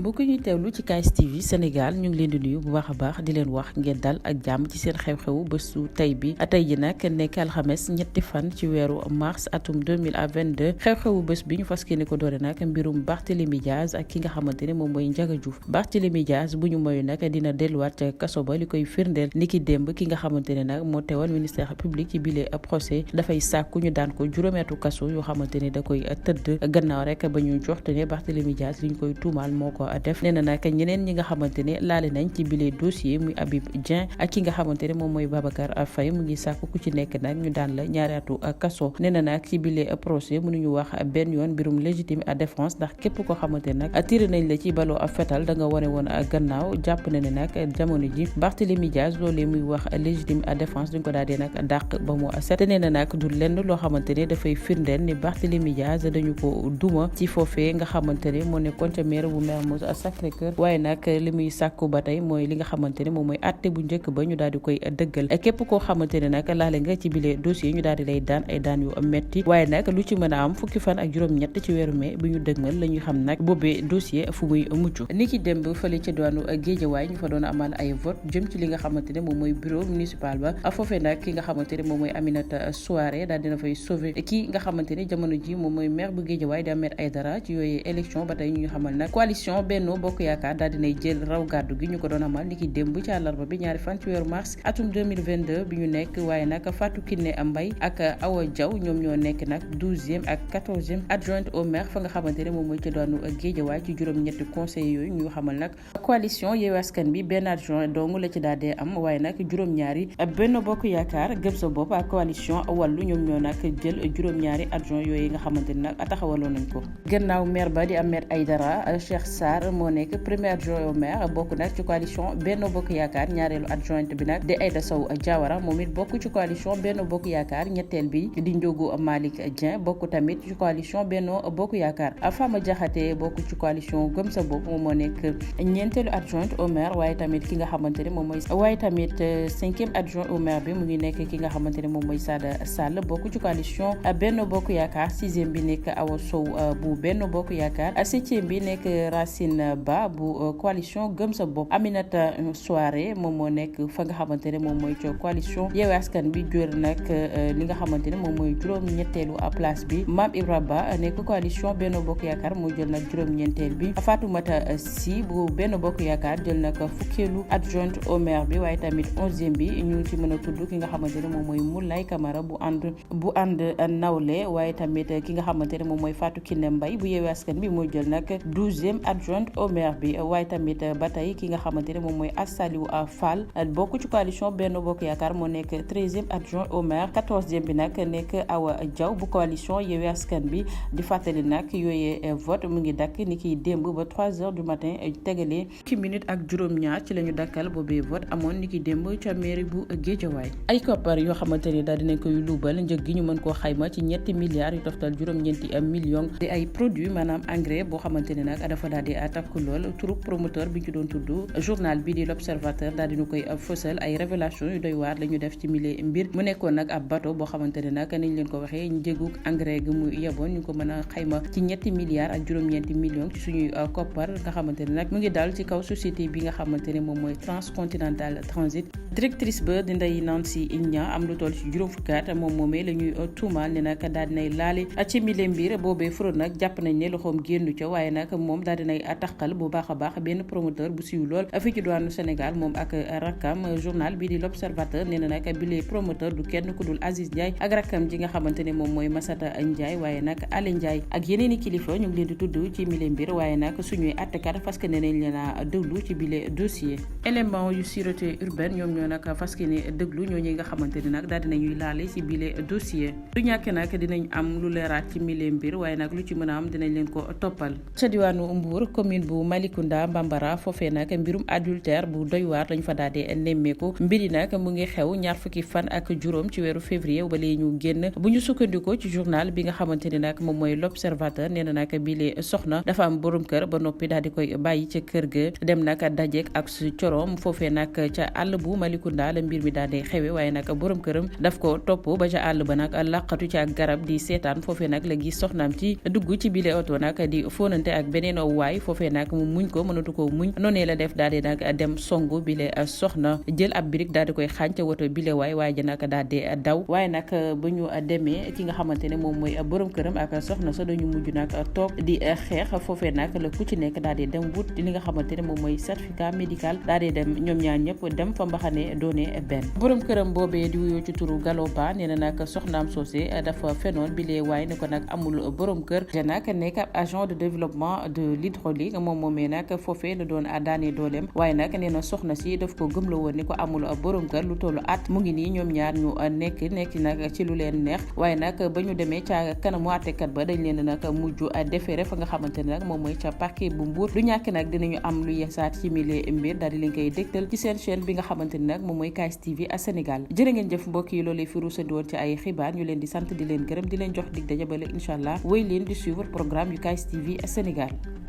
mbokk ñuy teewlu ci KS TV Sénégal ñu ngi leen di nuyu bu baax a baax di leen wax ngeen dal ak jàmm ci seen xew-xewu bésu tey bi tey ji nag nekk alxames ñetti fan ci weeru mars atum 2022 xew-xewu bés bi ñu fas yéene ko doore nag mbirum Barthélémy Dias ak ki nga xamante ne moom mooy Ndiaga Diouf. Barthélémy Dias bu ñu moyu nag dina delluwaat ca kaso ba li koy firndeel niki démb ki nga xamante ne nag moo teewal ministère public ci bile procès dafay sàkku ñu daan ko juróomeetu kaso yoo xamante ne da koy tëdd gannaaw rek ba ñu joxte ne Barthélémy Dias li ñu koy tuumaal moo ko def. nee na nag ñeneen ñi nga xamante ne laale nañ ci bile dossier muy Habib Dieng ak ki nga xamante ne moom mooy Babacar Faye mu ngi sàkk ku ci nekk nag ñu daan la ñaari atu kaso. nee na nag ci bile procès mënuñu wax benn yoon mbirum légitime défense ndax képp koo xamante ne nag tiré nañ la ci baloo fetal da nga wane woon gannaaw jàpp na ne nag jamono ji Barthélémy Dias loolee muy wax légitime défense duñ ko daal di nag dàq ba mu set. te nee na nag du lenn loo xamante ne dafay firndeel ni Barthélémy Dias dañu ko duma ci foofee nga xamante ne moo nekkoon ca maire bu Mermoz Sacré-Cœur waaye nag li muy sàkku ba tey mooy li nga xamante ne moom mooy àtte bu njëkk ba ñu daal di koy dëggal. képp koo xamante ne nag laale nga ci bile dossier ñu daal di lay daan ay daan yu metti waaye nag lu ci mën a am fukki fan ak juróom-ñett ci weeru mai bi ñu dëgmal la ñuy xam nag boobee dossier fu muy mujj. ni ki démb fële ca diwaanu Guédiawaye ñu fa doon amal ay vote jëm ci li nga xamante ne moom mooy bureau municipal ba foofee nag ki nga xamante ne moom mooy Aminata Souaré daal dina fay sauver ki nga xamante ne jamono ji moom mooy maire bu Guédiawaye di Ahmed Aïdara ci yooyu élection ba tey ñu xamal nag coalition Benno Bokk Yaakaar daal dinay jël raw gàddu gi ñu ko doon amal ni ki démb ci àllarba bi ñaari fan ci weeru mars atum 2022 bi ñu nekk waaye nag Fatou Kiné Mbaye ak Awa Diaw ñoom ñoo nekk nag 12e ak 14e adjointe au maire fa nga xamante ne moom mooy ci doonu Guédiawaye ci juróom-ñetti conseil yooyu ñu xamal nag coalition Yewwi Askan bi benn adjoint dong la ci daal dee am waaye nag juróom-ñaari Benno Bokk Yaakaar Gëm Sa Bopp ak coalition Wallu ñoom ñoo nag jël juróom-ñaari adjoint yooyu nga xamante ne nag taxawaloon nañ ko. gannaaw maire ba di Ahmed Aïdara Cheikh Sarr moo nekk premier adjoint au maire bokk nag ci coalition Benno Bokk Yaakaar ñaareelu adjointe bi nag di Aïda Sow Diawara moom it bokk ci coalition Benno Bokk Yaakaar ñetteel bi di Ndiogu Malick Dieng bokk tamit ci coalition Benno Bokk Yaakaar Fama Diakhaté bokk ci coalition Gëm Sa Bopp moom moo nekk ñeenteelu adjointe au maire waaye tamit ki nga xamante ne moom mooy waaye tamit cinquième adjoint au maire bi mu ngi nekk ki nga xamante ne moom mooy Sada Sall bokk ci coalition Benno Bokk Yaakaar sixième bi nekk Awa Sow bu Benno Bokk Yaakaar septième bi nekk Racine Ba bu coalition Gëm Sa Bopp Aminata Souaré moom moo nekk fa nga xamante ne moom mooy ci coalition Yewwi Askan bi jor nag li nga xamante ne moom mooy juróom-ñetteelu place bi Mame Ibra Ba nekk coalition Benno Bokk Yaakaar moo jël nag juróom-ñeenteel bi Fatoumata Sy bu Benno Bokk Yaakaar jël nag fukkeelu adjointe au maire bi waaye tamit 11e bi ñu ci mën a tudd ki nga xamante ne moom mooy Moulay Camara bu ànd nawle waaye tamit ki nga xamante ne moom mooy Fatou Kiné Mbaye bu Yewwi Askan bi moo jël nag 12e adjointe au maire bi waaye tamit ba tey ki nga xamante ne moom mooy Assaliou Fall bokk ci coalition Benno Bokk Yaakaar moo nekk 13e adjoint au maire 14e bi nag nekk Awa Diaw bu coalition Yewwi Askan bi di fàttali nag yooyee vote mu ngi dakk ni kiy démb ba 3h du matin tegalee ci minute ak juróom-ñaar ci la ñu dakkal boobee vote amoon ni ki démb ca mairie bu Guédiawaye ay koppar yoo xamante ni daal dinañ koy luubal njëg gi ñu mën koo xayma ci ñetti milliards yu toftal juróom-ñeenti millions di ay produits maanaam engrais boo xamante ne nag dafa daal di takku lool turu promoteur bi ñu doon tudd journal bi di l'Observateur daal dina koy fësal ay révélation yu doy waar la ñu def ci mille mbir mu nekkoon nag ab bateau boo xamante ne nag niñ leen ko waxee njëgug engrais gi mu yeboon ñu ko mën a xayma ci ñetti milliards ak juróom-ñeenti millions ci suñuy koppar nga xamante ne nag mu ngi daal ci kaw société bi nga xamante ne moom mooy Transcontinental Transit directrice ba di Ndeye Nancy Igna am lu toll ci juróom fukki at moom moomee la ñuy tuumaal ne nag daal dinay laale ci mille mbir boobee fraude nag jàpp nañ ne loxoom génnu ca waaye nag moom daal dinay taqal bu baax a baax benn promoteur bu siiw lool fii ci douane Sénégal moom ak rakkam journal bi di l'Observateur nee na nag bile promoteur du kenn ku dul Aziz Ndiaye ak rakkam ji nga xamante ne moom mooy Massata Ndiaye waaye nag Ale Ndiaye ak yeneen i kilifa ñu ngi leen di tudd ci mille mbir waaye nag suñuy attekat fas yéene nañ leen a déglu ci bile dossier élément yu sûreté urbaine ñoom ñoo nag fas yéene déglu ñooñu nga xamante ne nag daal dinañuy laale ci bile dossier du ñàkk nag dinañ am lu leeraat ci mille mbir waaye nag lu ci mën a am dinañ leen ko toppal ca diwaanu Mbour commune bu Malicounda Bambara foofee nag mbirum adultère bu doy waar lañ fa daal di nemmeeku mbiri nag mu ngi xew ñaar fukki fan ak juróom ci weeru février ba léegi ñu génn bu ñu sukkandikoo ci journal bi nga xamante ne nag moom mooy l'Observateur nee na nag bile soxna dafa am borom kër ba noppi daal di koy bàyyi ca kër ga dem nag dajeek ak su coroom foofee nag ca àll bu Malicounda la mbir mi daal di xewe waaye nag borom këram daf ko topp ba ca àll ba nag laqatu ci ak garab di seetaan foofee nag la gis soxnaam ci dugg ci bile oto nag di fóonante ak beneen waay foofee nag mu muñ ko mënatu ko muñ noonee la def daal di nag dem songu bile soxna jël ab birig daal di koy xaañ ca woto bile waaye ji nag daal di daw waaye nag ba ñu demee ki nga xamante ne moom mooy borom këram ak soxna sa dañu mujj nag toog di xeex foofee nag la ku ci nekk daal di dem wut li nga xamante ne moom mooy certificat médical daal di dem ñoom ñaar ñëpp dem fa mbaxane doone benn borom këram boobee di wuyoo ci turu Gallo Ba nee na nag soxnaam soosé dafa fenoon bile waaye ne ko nag amul borom kër te nag nekk ab agent de développement de l'hydraulique moom moomee nag foofee la doon daane dooleem waaye nag nee na soxna si daf ko gëmla woon ni ko amul borom kër lu tollu at mu ngi nii ñoom ñaar ñu nekk nag ci lu leen neex waaye nag ba ñu demee ca kanamu àttekat ba dañ leen nag mujj déféré fa nga xamante ne nag moom mooy ca parquet bu Mbour du ñàkk nag dinañu am lu yeesaat ci mille mbir daal di leen koy dégtal ci seen chaîne bi nga xamante ne nag moom mooy KSTV à Sénégal jërë ngeen jëf mbokk yi loolee fi ruusandi woon ci ay xibaar ñu leen di sant di leen gërëm di leen jox dig daje ba incha allah wéy leen di suivre programme yu KSTV à Sénégal.